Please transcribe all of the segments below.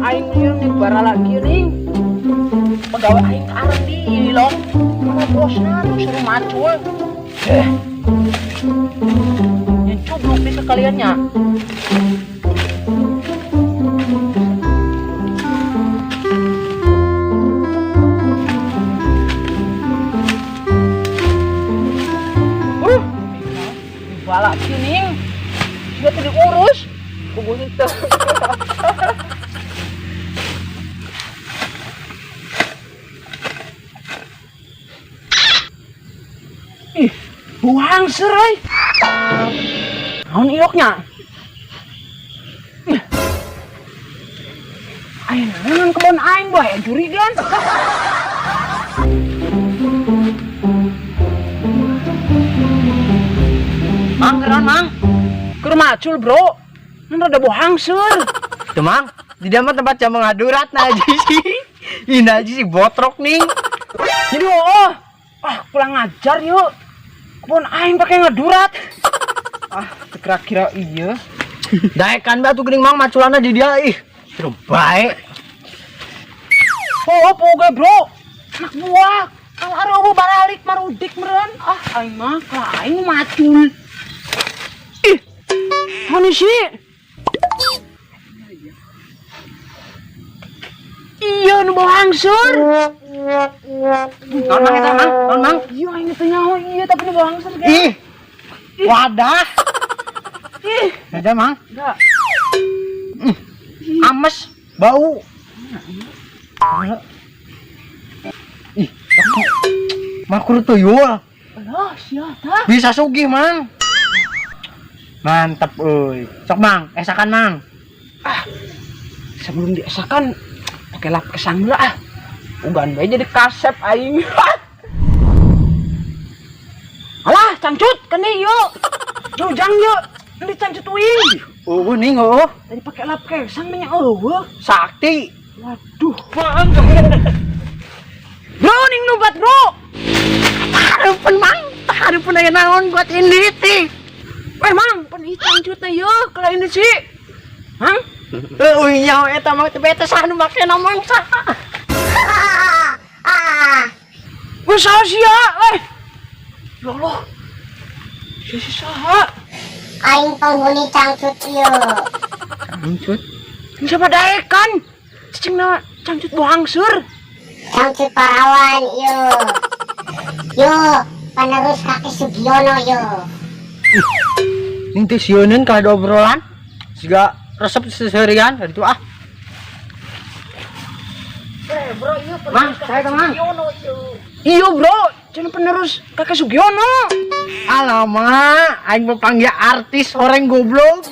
Aing ieu nih barala kieu nih. Pegawai aing ka di ilok. Mana bosna nu suruh macul. Eh. Yang cubluk di sekaliannya. Balak kieu ning. Sia teu diurus. Puguh henteu. Ih, buang serai. Naon iloknya? Ih. Aing naon kebon aing bae jurigan. Mang, keran mang. Keur macul, Bro. Nun rada bohangseur. Tuh mang, di dalam tempat jam mengadurat naji sih. Ini naji sih botrok nih. Jadi oh, ah pulang ngajar yuk. Kebon aing pakai ngadurat. Ah, kira-kira iya. Daekan batu geuning mang maculana di dia ih. Terus baik. Oh, poge bro. Anak buah. Kalau ada eueuh baralik marudik meureun. Ah, aing mah kalau aing macul. Ih. Mana sih? Iya, nu bau hangsur. Naon mang eta mang? Naon mang? Iya, aing teh nyaho iya tapi nu bau hangsur ge. Ih. Wadah. Ih, Ada mang. enggak. Ames bau. Ih, makur tuyul. Alah, sia tah. Bisa sugih mang. Mantap euy. Sok mang, esakan mang. Sebelum diesakan pakai lap kesang dulu ah. Ugan bae jadi kasep aing. Alah, cangcut kan yuk. Jujang yuk. Ini cangcut uing. Eueuh ning heueuh. Tadi pakai lap kesang banyak eueuh. Sakti. Waduh. Bro, ning nubat, Bro. Hareupeun mang, hareupeun aya naon buat ini teh. Eh, Mang, pan ieu cangcutna yeuh kalau ini sih. Mang, Euy nyaho eta mah teh bete saha nu make mang saha. Wes saha sia, eh. Ya Allah. Sia si saha? Aing penghuni cangcut ieu. Cangcut. Ini siapa daekan? Cicingna cangcut bohangseur. Cangcut parawan ieu. Yo, penerus kakek Sugiono yo. Ning teh sieuneun ka obrolan. Siga resep seserian itu ah. Bro, iya Mang, saya ke mang. Iya, Bro. Jangan penerus kakek Sugiono. Alamak, aing mau panggil artis orang goblok.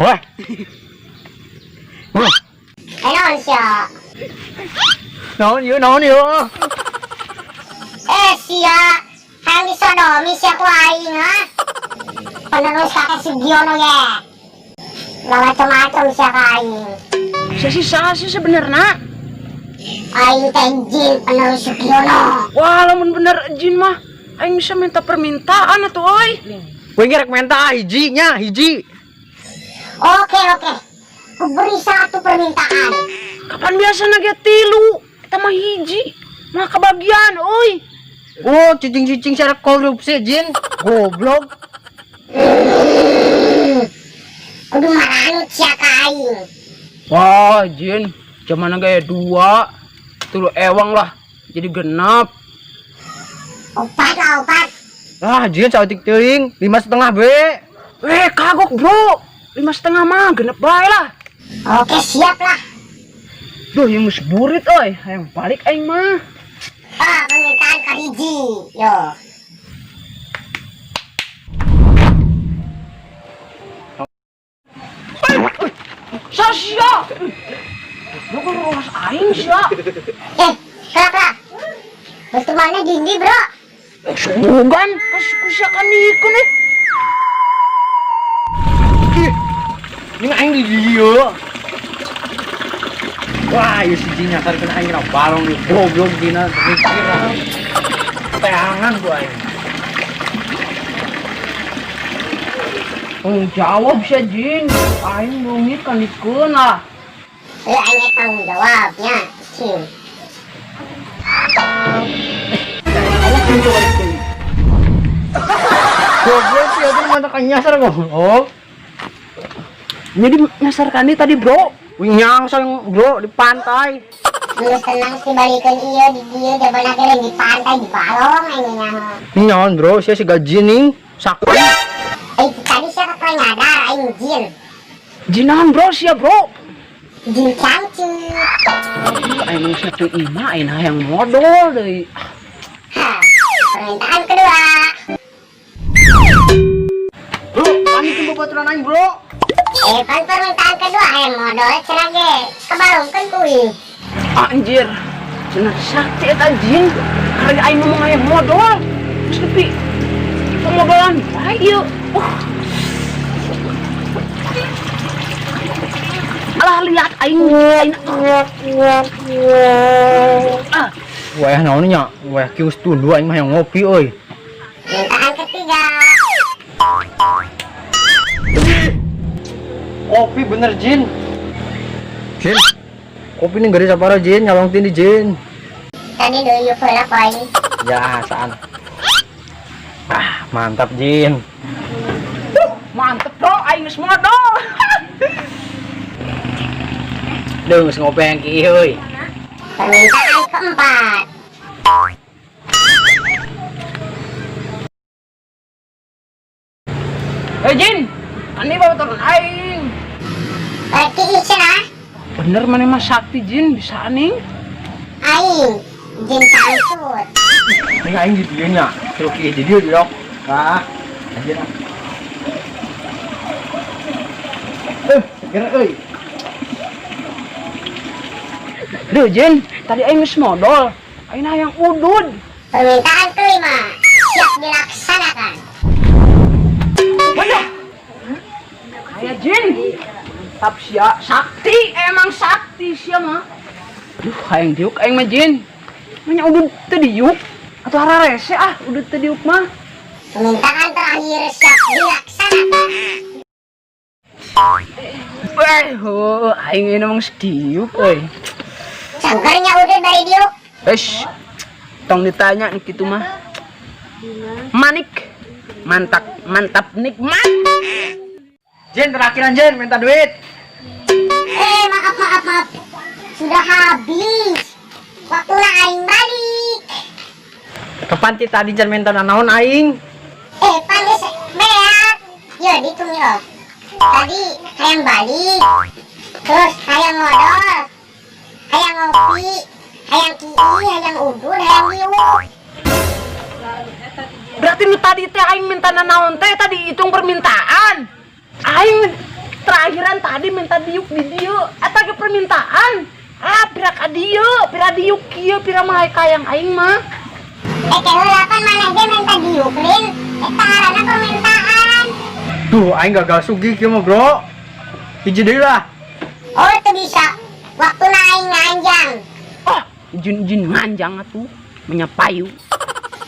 Wah. Wah, Eh naon sia? naon ieu, naon ieu? Eh sia, hayang disodomi sia ku aing ha? Penerus kakek Sugiono ye. Lah macam-macam sia ka aing. Sia si saha sih sebenarnya? Aing teh jin penerus Sugiono. Wah, lamun bener jin mah aing bisa minta permintaan atuh euy. Kowe ngerek menta hiji nya, hiji. Oke oke. Ku beri satu permintaan. Kapan biasa ge tilu? Eta mah hiji. Mah kebagian euy. Oh, cicing-cicing secara korupsi jin. Goblok. Kudu maranut sia ka aing. Wah, jin, zaman gaya dua, tulu ewang lah, jadi genap. Opat lah opat. Ah, jin saeutik teuing, 5,5 be. Eh, kagok bro, 5,5 mah genep bae lah. Oke siap lah. Duh, yang geus burit euy, hayang balik aing mah. Ah, permintaan ka hiji. Yo. Sia. Lu kan rolas aing sia. Eh, kelak lah. Bertemannya dindi, bro. Sugan, kaskusiakan iku nih. Ih, ini aing di dieu. Wah, ieu si jin nyasar kena aing kena balong nih. Goblok dina mikir. Teangan gua aing. Tanggung jawab sia, Jin. Aing leungit kan dikeun lah. Aing ge tanggung jawabnya. Cing. Awas pintu balik. Goblok sih itu mana kan nyasar kok. Oh. Jadi nyasar kan tadi, Bro. Wih nyangsang bro di pantai. Geus tenang sih balikeun ieu di dieu jabana ge di pantai di balong aing nyaho. Nyaon bro, sia siga jin ning. Sakti. Eh tadi sia kakak nyadar aing jin. Jinan, Bro, sia, Bro. Jin cangcut. Aing geus teu imah aing hayang modal deui. Hah, permintaan kedua. Bro, panik babaturan aing bro. Eh, pan permintaan kedua hayang modal cenah ge. Kebalongkeun kuing. Anjir. Cenah sakti eta jin. Karena aing ngomong hayang modal. Terus nepi pemodalan bae ieu. Alah lihat aing aing. Ah, Wah naon nya? Wah kius tundu aing mah yang ngopi euy. Permintaan ketiga. Kopi bener jin. Jin. Kopi nih garis apa jin? Nyalong tindi jin. Tadi dulu heula ku aing. Ya, saan. Ah, mantap jin. Mantep, Bro, aing geus modal. Duh, geus ngopi yang ki euy. Permintaan keempat. Eh Jin, kan ini babaturan aing. Berarti cenah Bener mana mah sakti Jin bisa nih. Aing jin cangcut. Ini aing di dieu nya. Terus ki di dieu dok. Ah, anjir. Eh, segera euy. Duh Jin, tadi aing geus modal. Aing hayang udud. Permintaan kelima siap dilaksanakan. Wadah. Kayak Jin. Mantap sia, sakti emang sakti sia mah. Duh, hayang diuk aing mah Jin. Manya udud teu diuk. Atuh hararese ah udud teu diuk mah. Permintaan terakhir siap dilaksanakan. Wah, oh, aing ini emang sediuk euy. Cangkernya udah dari diuk. Eish, tong ditanya nih gitu mah. Manik, mantap, mantap nikmat. Jin terakhiran Jin minta duit. Eh, maaf maaf maaf. Sudah habis. Waktunya aing balik. Kapan ti tadi Jin minta naon aing? Eh, pan geus beak. Yo, ditung yo. Tadi hayang balik. Terus hayang modal. Hayang ngopi, hayang kii, hayang udud, hayang diuk. Berarti nu tadi teh aing minta nanaon teh tadi hitung permintaan. Aing terakhiran tadi minta diuk di dieu. Eta ge permintaan. Ah, pira ka dieu, pira diuk kieu, pira mah kayang aing mah. Eh, teh heula pan maneh ge minta diuk, Lin. Eta ngaranna permintaan. Duh, aing gagal sugih kieu mah, Bro. Hiji deui lah. Oh, itu bisa. Waktuna aing nganjang. Oh, izin-izin nganjang atuh, menyapayu.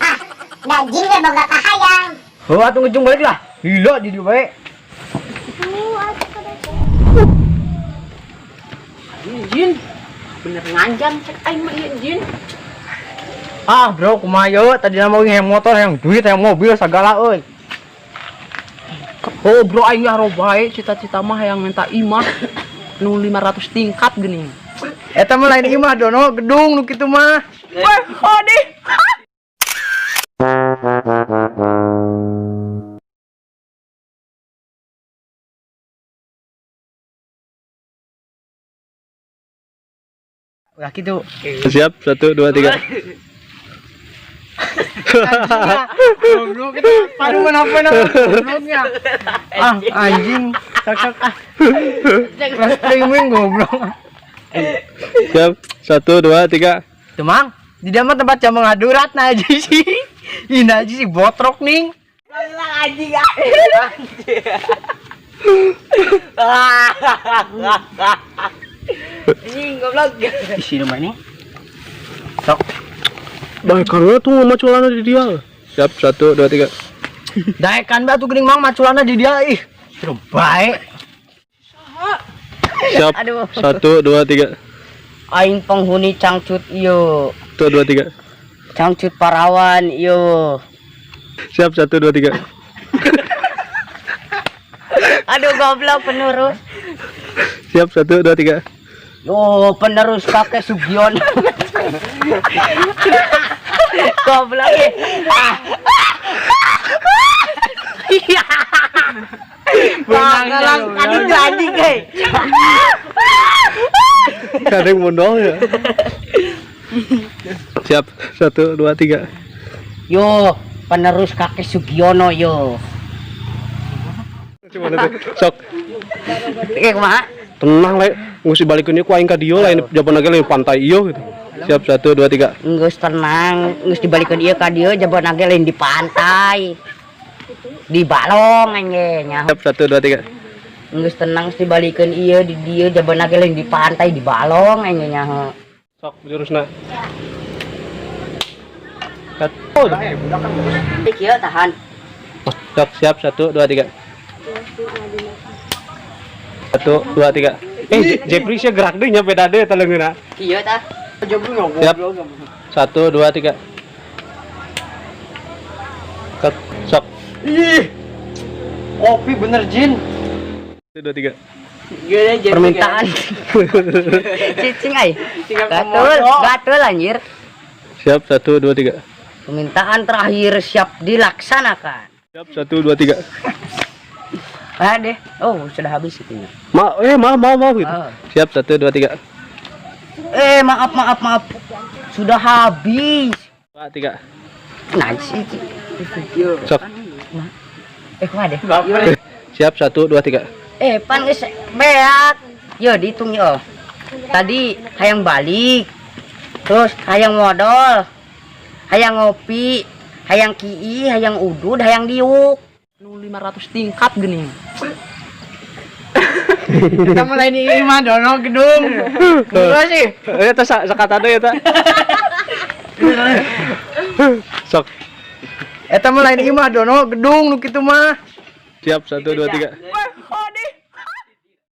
Ah, da jin ge boga kahayang. Oh, atuh ngejung balik lah. Gila di dieu bae. Izin. Bener nganjang cek aing mah ieu jin. Ah, bro, kumaha ye? Tadi mau yang motor, yang duit, yang mobil segala euy. Oh, bro aing ya bae cita-cita mah yang minta imah nu 500 tingkat geuning. Eta mah lain imah dono, gedung nu kitu mah. Wah, oh deh. Udah gitu. Siap, 1, 2, 3. Goblok itu. Aduh, kenapa nama gobloknya? Ah, anjing. Sok sok ah. Kelas streaming goblok. Siap, 1, 2, 3. Tuh, Mang. Di dalam tempat jam mengadurat najis sih. Ini najis sih botrok nih. Anjing. Anjing goblok. Isi rumah ini. Sok. Baik, karena tuh maculana di dia. Siap, 1, 2, 3. Daekan batu geuning Mang maculana di dia ih. Terbaik. Siap. Aduh. Satu, dua, tiga. Aing penghuni cangcut ieu. Satu, dua, tiga. Cangcut parawan ieu. Siap, satu, dua, tiga. Aduh, goblok, penerus. Siap, satu, dua, tiga. Yo, penerus kakek Sugion. Goblok eh. Ah. Iya. Bakalan aduh anjing eh. Kadang mondol ya. Siap, satu, dua, tiga. Yo, penerus kakek Sugiono yo. Cuma nanti. Sok. Eh, kumaha? Tenang le, geus dibalikeun ieu ku aing ka dieu, lain jabana ge lain pantai ieu gitu. Siap, satu, dua, tiga. Geus tenang, geus dibalikeun ieu ka dieu, jabana ge lain di pantai. Di balong anjing nya. Siap, satu, dua, tiga. Geus tenang, geus dibalikeun ieu di dieu, jabana ge lain di pantai, di balong anjing nya. Sok jurusna. Cut. Oh, Kieu tahan. Siap, siap, satu, dua, tiga. Satu, dua, tiga. Eh, Jepri sih gerak deh, nyampe dade eta leungeunna. Kieu tah. Siap. Satu, dua, tiga. Cut. Sok. Ih. Kopi bener Jin. Satu, dua, tiga. Permintaan. Cicing ai. Gatul, gatul anjir. Siap, satu, dua, tiga. Permintaan terakhir siap dilaksanakan. Siap, satu, dua, tiga. Ah deh. Oh, sudah habis itunya. Ma, eh, mau, mau, mau gitu. Ah. Siap, satu, dua, tiga. Eh, maaf, maaf, maaf. Sudah habis. Dua, tiga. Nah, sih. Sok. Eh, kumaha deh? Siap, satu, dua, tiga. Eh, pan geus beak. Yo, dihitung yo. Tadi hayang balik. Terus hayang modal. Hayang ngopi, hayang kii, hayang udud, hayang diuk. Nu 500 tingkat gini. Kita mulai nih imah dono gedung. Enggak sih. Eh, eta sakata deui eta. Sok. Eta mah lain imah dono gedung nu kitu mah. Siap, satu, dua, tiga.